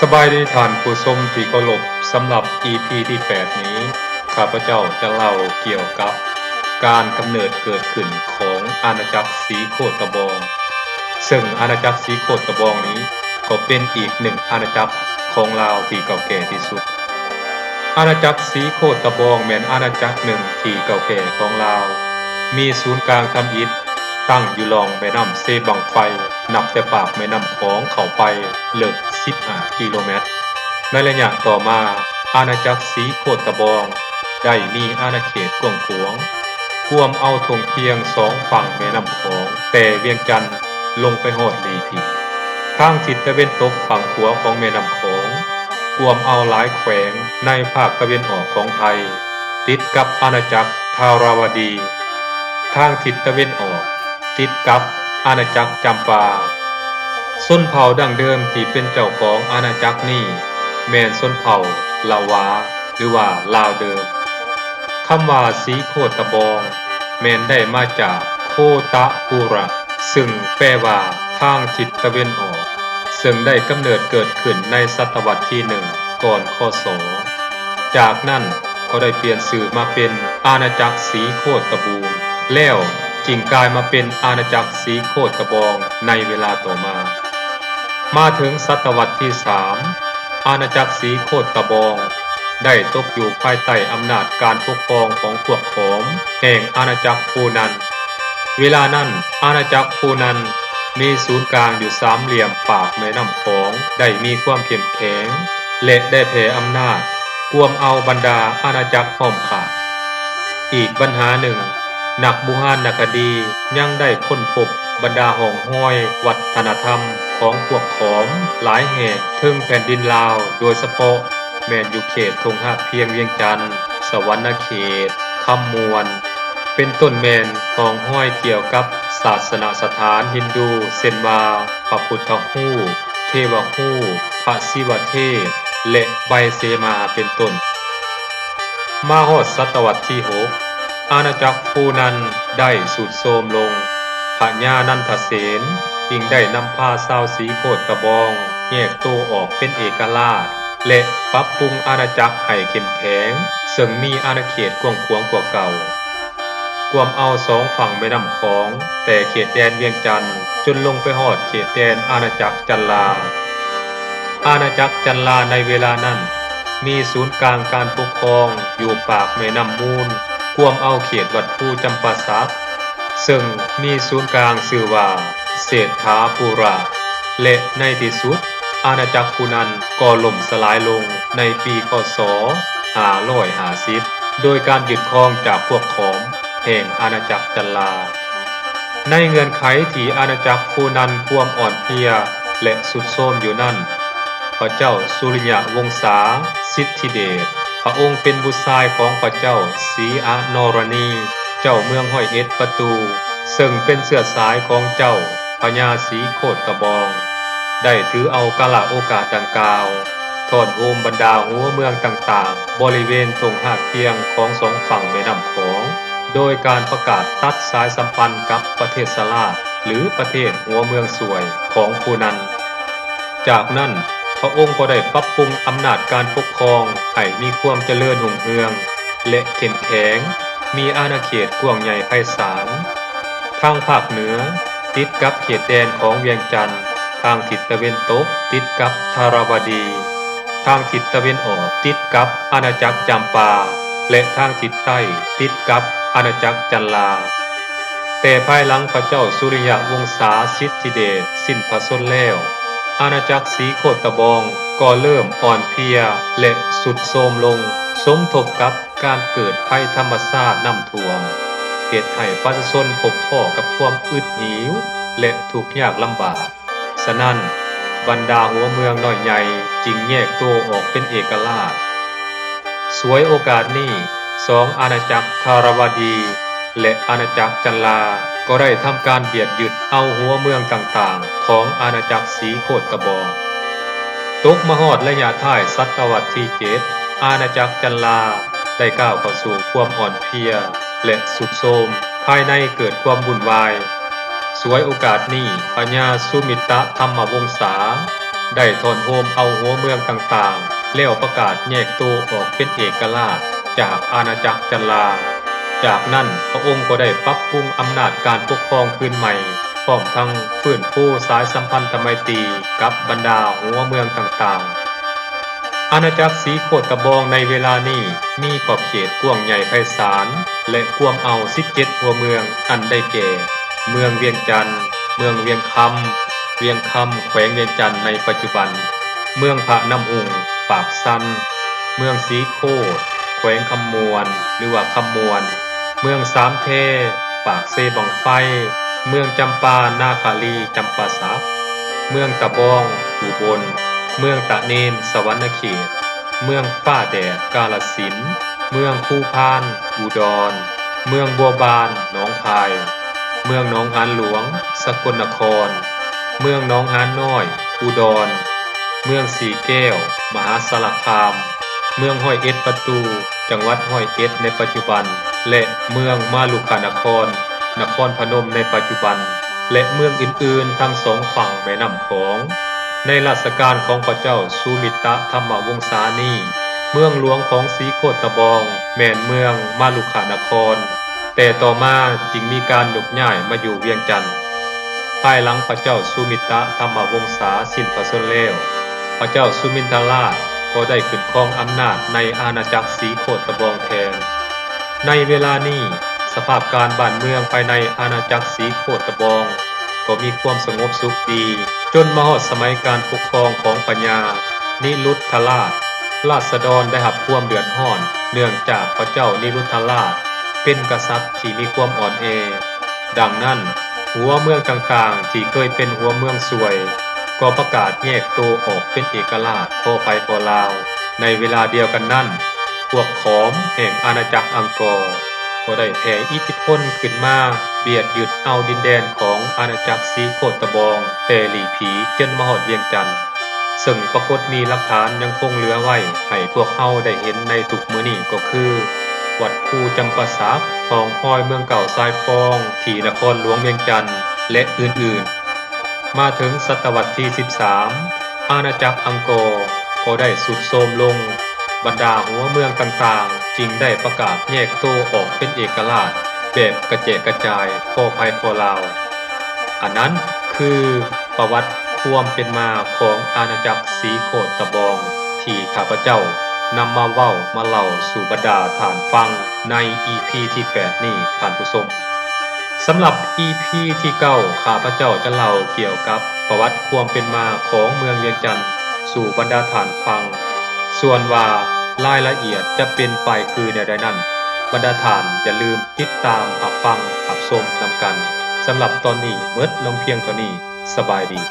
ສະບາຍດີທ່ານຜູ້ຊົມທີ່ເຄົາລົບ, ສຳລັບ ອີ ພີ ທີ ແປດ ນີ້ ຂ້າພະເຈົ້າຈະເລົ່າກ່ຽວກັບການກຳເນີດເກີດຂຶ້ນຂອງອານາຈັກສີໂຄດຕະບອງ, ເຊິ່ງອານາຈັກສີໂຄດຕະບອງນີ້ກໍເປັນອີກໜຶ່ງອານາຈັກຂອງລາວທີ່ເກົ່າແກ່ທີ່ສຸດ. ອານາຈັກສີໂຄດຕະບອງແມ່ນອານາຈັກໜຶ່ງທີ່ເກົ່າແກ່ຂອງລາວ, ມີສູນກາງທຳອິດ ຕັ້ງຢູ່ລ່ອງແມ່ນ້ຳເຊບັ້ງໄຟ, ນັບແຕ່ປາກແມ່ນ້ຳຂອງເຂົ້າໄປເລິກສິບຫ້າກິໂລແມັດ. ໃນໄລຍະຕໍ່ມາ, ອານາຈັກສີໂຄດຕະບອງໄດ້ມີອານາເຂດກວ້າງຂວາງ, ກວມເອົາທົ່ງພຽງສອງຝັ່ງແມ່ນ້ຳຂອງ, ແຕ່ວຽງຈັນລົງໄປຮອດລີພີ. ທາງທິດຕາເວັນຕົກຝັ່ງຂວາຂອງແມ່ນ້ຳຂອງ ກວມເອົາຫຼາຍແຂວງໃນພາກຕາເວັນອອກຂອງໄທ, ຕິດກັບອານາຈັກທາລາວະດີ, ທາງທິດຕາເວັນອອກ ຕິດກັບອານາຈັກຈຳປາ. ຊົນເຜົ່າດັ້ງເດີມທີ່ເປັນເຈົ້າຂອງອານາຈັກນີ້ ແມ່ນຊົນເຜົ່າລະວາ ຫຼືວ່າລາວເດີມ. ຄຳວ່າສີໂຄດຕະບອງ ແມ່ນໄດ້ມາຈາກໂຄຕະປຸຣະ ເຊິ່ງແປວ່າທາງທິດຕາເວັນອອກ, ເຊິ່ງໄດ້ກຳເນີດເກີດຂຶ້ນໃນສະຕະວັດທີໜຶ່ງ ກ່ອນ ຄ.ສ. ຈາກນັ້ນກໍໄດ້ປ່ຽນຊື່ມາເປັນອານາຈັກສີໂຄດຕະບູງ ແລ້ວຈຶ່ງກາຍມາເປັນອານາຈັກສີໂຄດຕະບອງໃນເວລາຕໍ່ມາ. ມາເຖິງສະຕະວັດທີສາມ ອານາຈັກສີໂຄດຕະບອງໄດ້ຕົກຢູ່ພາຍໃຕ້ອຳນາດການປົກຄອງຂອງພວກຂອມແຫ່ງອານາຈັກຟູນັນ. ເວລານັ້ນ ອານາຈັກຟູນັນມີສູນກາງຢູ່ສາມຫຼ່ຽມປາກແມ່ນ້ຳຂອງ, ໄດ້ມີຄວາມເຂັ້ມແຂງ ແລະ ໄດ້ແຜ່ອຳນາດກວມເອົາບັນດາອານາຈັກອ້ອມຂ້າງ. ອີກບັນຫາໜຶ່ງ, ນັກບູຮານນະຄະດີຍັງໄດ້ຄົ້ນພົບບັນດາຮ່ອງຮອຍວັດທະນະທຳຂອງພວກຂອມຫຼາຍແຫ່ງເທິງແຜ່ນດິນລາວ, ໂດຍສະເພາະແມ່ນຢູ່ເຂດທົ່ງຮາກພຽງວຽງຈັນ, ສະຫວັນນະເຂດ, ຄຳມ່ວນ ເປັນຕົ້ນແມ່ນຮ່ອງຮອຍກ່ຽວກັບສາສະນະສະຖານຮິນດູ ເຊັ່ນວ່າ ພະພຸດທະຮູບ, ເທວະຮູບ, ພະສິວະເທບ ແລະ ໃບເສມາ ເປັນຕົ້ນ. ມາຮອດສະຕະວັດທີຫົກ ອານາຈັກຟູນັນໄດ້ຊຸດໂຊມລົງ. ພະຍານັນທະເສນຈຶ່ງໄດ້ນຳພາຊາວສີໂຄດຕະບອງແຍກໂຕອອກເປັນເອກະລາດ ແລະ ປັບປຸງອານາຈັກໃຫ້ເຂັ້ມແຂງ, ເຊິ່ງມີອານາເຂດກວ້າງຂວາງກວ່າເກົ່າ, ກວມເອົາສອງຝັ່ງແມ່ນ້ຳຂອງ, ແຕ່ເຂດແດນວຽງຈັນຈົນລົງໄປຮອດເຂດແດນອານາຈັກຈັນລາ. ອານາຈັກຈັນລາໃນເວລານັ້ນ ມີສູນກາງການປົກຄອງຢູ່ປາກແມ່ນ້ຳມູນ, ກວມເອົາເຂດວັດພູຈຳປາສັກ, ເຊິ່ງມີສູນກາງຊື່ວ່າເສດຖາປຸຣະ ແລະ ໃນທີ່ສຸດ ອານາຈັກພູນັນກໍລົ້ມສະຫຼາຍລົງໃນປີ ຄ.ສ. ຫ້າຮ້ອຍຫ້າສິບ ໂດຍການຍຶດຄອງຈາກພວກຂອມແຫ່ງອານາຈັກຈັນລາ. ໃນເງື່ອນໄຂທີ່ອານາຈັກພູນັນຄວາມອ່ອນເພຍ ແລະ ຊຸດໂຊມຢູ່ນັ້ນ, ພະເຈົ້າສຸລິຍະວົງສາສິດທິເດດ ພະອົງເປັນບຸດຊາຍຂອງພະເຈົ້າສີອະນໍຣະນີ ເຈົ້າເມືອງຮ້ອຍເອັດປະຕູ ເຊິ່ງເປັນເຊື້ອສາຍຂອງເຈົ້າພະຍາສີໂຄດຕະບອງ ໄດ້ຖືເອົາກາລະໂອກາດດັ່ງກ່າວ ທ້ອນໂຮມບັນດາຫົວເມືອງຕ່າງໆ ບໍລິເວນທົ່ງຮາກພຽງຂອງສອງຝັ່ງແມ່ນ້ຳຂອງ ໂດຍການປະກາດຕັດສາຍສຳພັນກັບປະເທດສະລາດ ຫຼື ປະເທດຫົວເມືອງສ່ວຍຂອງພູນັນ. ຈາກນັ້ນ ພະອົງກໍໄດ້ປັບປຸງອຳນາດການປົກຄອງໃຫ້ມີຄວາມຈະເລີນຮຸ່ງເຮືອງ ແລະ ເຂັ້ມແຂງ, ມີອານາເຂດກວ້າງໃຫຍ່ໄພສານ. ທາງພາກເໜືອ ຕິດກັບເຂດແດນຂອງວຽງຈັນ, ທາງທິດຕາເວັນຕົກຕິດກັບທາລາວະດີ, ທາງທິດຕາເວັນອອກຕິດກັບອານາຈັກຈຳປາ ແລະ ທາງທິດໃຕ້ຕິດກັບອານາຈັກຈັນລາ. ແຕ່ພາຍຫຼັງພະເຈົ້າສຸລິຍະວົງສາສິດທິເດດສິ້ນພະຊົນແລ້ວ, ອານາຈັກສີໂຄດຕະບອງກໍເລີ່ມອ່ອນເພຍ ແລະ ຊຸດໂຊມລົງ, ສົມທົບກັບ ການເກີດໄພທຳມະຊາດນ້ຳຖ້ວມ ເຮັດໃຫ້ປະຊາຊົນພົບພໍ້ກັບຄວາມອຶດຫິວ ແລະ ທຸກຍາກລຳບາກ. ສະນັ້ນ, ບັນດາຫົວເມືອງນ້ອຍໃຫຍ່ຈຶ່ງແຍກໂຕອອກເປັນເອກະລາດ. ສວຍໂອກາດນີ້, ສອງອານາຈັກທາລາວະດີ ແລະ ອານາຈັກຈັນລາ ກໍໄດ້ທຳການບຽດຍຶດເອົາຫົວເມືອງຕ່າງໆຂອງອານາຈັກສີໂຄດຕະບອງ. ຕົກມາຮອດໄລຍະທ້າຍສະຕະວັດທີເຈັດ ອານາຈັກຈັນລາ ໄດ້ກ້າວເຂົ້າສູ່ຄວາມອ່ອນເພຍ ແລະ ຊຸດໂຊມ, ພາຍໃນເກີດຄວາມວຸ່ນວາຍ. ສວຍໂອກາດນີ້, ພະຍາສຸມິຕະທຳມະວົງສາ ໄດ້ທ້ອນໂຮມເອົາຫົວເມືອງຕ່າງໆ ແລ້ວປະກາດແຍກໂຕອອກເປັນເອກະລາດຈາກອານາຈັກຈັນລາ. ຈາກນັ້ນພະອົງກໍໄດ້ປັບປຸງອຳນາດການປົກຄອງຄືນໃໝ່ ພ້ອມທັງຟື້ນຟູສາຍສຳພັນທະໄມຕີກັບບັນດາຫົວເມືອງຕ່າງໆ. ອານາຈັກສີໂຄດຕະບອງໃນເວລານີ້ມີຂອບເຂດກວ້າງໃຫຍ່ໄພສານ ແລະ ກວມເອົາສິບເຈັດຫົວເມືອງ ອັນໄດ້ແກ່ ເມືອງວຽງຈັນ, ເມືອງວຽງຄຳ, ວຽງຄຳ ແຂວງວຽງຈັນໃນປັດຈຸບັນ, ເມືອງພະນ້ຳຫຸ່ງ, ປາກຊັນ, ເມືອງສີໂຄດ ແຂວງຄຳມ່ວນ ຫຼືວ່າຄຳມ່ວນ, ເມືອງສາມແພ ປາກເຊບັ້ງໄຟ, ເມືອງຈຳປາ ນາຄາລີ ຈຳປາສັກ, ເມືອງຕາບອງ ອຸບົນ, ເມືອງຕະເນນ ສະຫວັນນະເຂດ, ເມືອງຟ້າແດດ ກາລະສິນ, ເມືອງພູພານ ອຸດອນ, ເມືອງບົວບານ ໜອງຄາຍ, ເມືອງໜອງຫານຫຼວງ ສະກົນນະຄອນ, ເມືອງໜອງຫານນ້ອຍ ອຸດອນ, ເມືອງສີແກ້ວ ມະຫາສາລະຄາມ, ເມືອງຮ້ອຍເອັດປະຕູ ຈັງຫວັດຮ້ອຍເອັດໃນປັດຈຸບັນ ແລະ ເມືອງມາລຸກຄານະຄອນ ນະຄອນພະນົມໃນປັດຈຸບັນ ແລະ ເມືອງອື່ນໆທັງສອງຝັ່ງແມ່ນ້ຳຂອງ. ໃນລາຊະການຂອງພະເຈົ້າສຸມິຕະທຳມະວົງສານີ້ ເມືອງຫຼວງຂອງສີໂຄດຕະບອງແມ່ນເມືອງມາລຸກຄານະຄອນ, ແຕ່ຕໍ່ມາຈຶ່ງມີການໂຍກຍ້າຍມາຢູ່ວຽງຈັນ. ພາຍຫຼັງພະເຈົ້າສຸມິຕະທຳມະວົງສາສິ້ນພະຊົນແລ້ວ, ພະເຈົ້າສຸມິນທະລາດກໍໄດ້ຂຶ້ນຄອງອຳນາດໃນອານາຈັກສີໂຄດຕະບອງແທນ. ໃນເວລານີ້ ສະພາບການບ້ານເມືອງພາຍໃນອານາຈັກສີໂຄດຕະບອງກໍມີຄວາມສະຫງົບສຸກດີ, ຈົນມາຮອດສະໄໝການປົກຄອງຂອງພະຍານິລຸດທະລາດ, ລາຊະດອນໄດ້ຮັບຄວາມເດືອດຮ້ອນ ເນື່ອງຈາກພະເຈົ້ານິລຸດທະລາດເປັນກະສັດທີ່ມີຄວາມອ່ອນແອ. ດັ່ງນັ້ນ, ຫົວເມືອງຕ່າງໆທີ່ເຄີຍເປັນຫົວເມືອງຊ່ວຍ ກໍປະກາດແຍກໂຕອອກເປັນເອກະລາດ ພໍໄປພໍລາວ. ໃນເວລາດຽວກັນນັ້ນ, ພວກຂອມແຫ່ງອານາຈັກອັງກໍ ກໍໄດ້ແຜ່ອິດທິພົນຂຶ້ນມາ ບຽດຍຶດເອົາດິນແດນຂອງອານາຈັກສີໂຄດຕະບອງ ແຕ່ຫຼີ່ຜີຈົນມາຮອດວຽງຈັນ. ເຊິ່ງປາກົດມີຫຼັກຖານຍັງຄົງເຫຼືອໄວ້ໃຫ້ພວກເຮົາໄດ້ເຫັນໃນທຸກມື້ນີ້ກໍຄື ວັດພູຈຳປາສັກ, ຫ້ອງຄອຍເມືອງເກົ່າຊາຍຟອງທີ່ນະຄອນຫຼວງວຽງຈັນ ແລະ ອື່ນໆ. ມາເຖິງສະຕະວັດທີສິບສາມ ອານາຈັກອັງກໍກໍໄດ້ຊຸດໂຊມລົງ, ບັນດາຫົວເມືອງຕ່າງໆຈຶ່ງໄດ້ປະກາດແຍກໂຕອອກເປັນເອກະລາດແບບກະແຈກກະຈາຍ ພໍໄພພໍລາວ. ອັນນັ້ນຄືປະຫວັດຄວາມເປັນມາຂອງອານາຈັກສີໂຄດຕະບອງ ທີ່ຂ້າພະເຈົ້ານຳມາເວົ້າມາເລົ່າສູ່ບັນດາທ່ານຟັງໃນອີພີທີແປດນີ້ທ່ານຜູ້ຊົມ. ສຳລັບອີພີທີເກົ້າ ຂ້າພະເຈົ້າຈະເລົ່າກ່ຽວກັບປະຫວັດຄວາມເປັນມາຂອງເມືອງວຽງຈັນສູ່ບັນດາທ່ານຟັງ. ສ່ວນວ່າລາຍລະອຽດຈະເປັນໄປຄືແນວໃດນັ້ນ, ບັນດາທ່ານຢ່າລືມຕິດຕາມຮັບຟັງຮັບຊົມນຳກັນ. ສຳລັບຕອນນີ້ໝົດລົງພຽງເທົ່ານີ້. ສະບາຍດີ.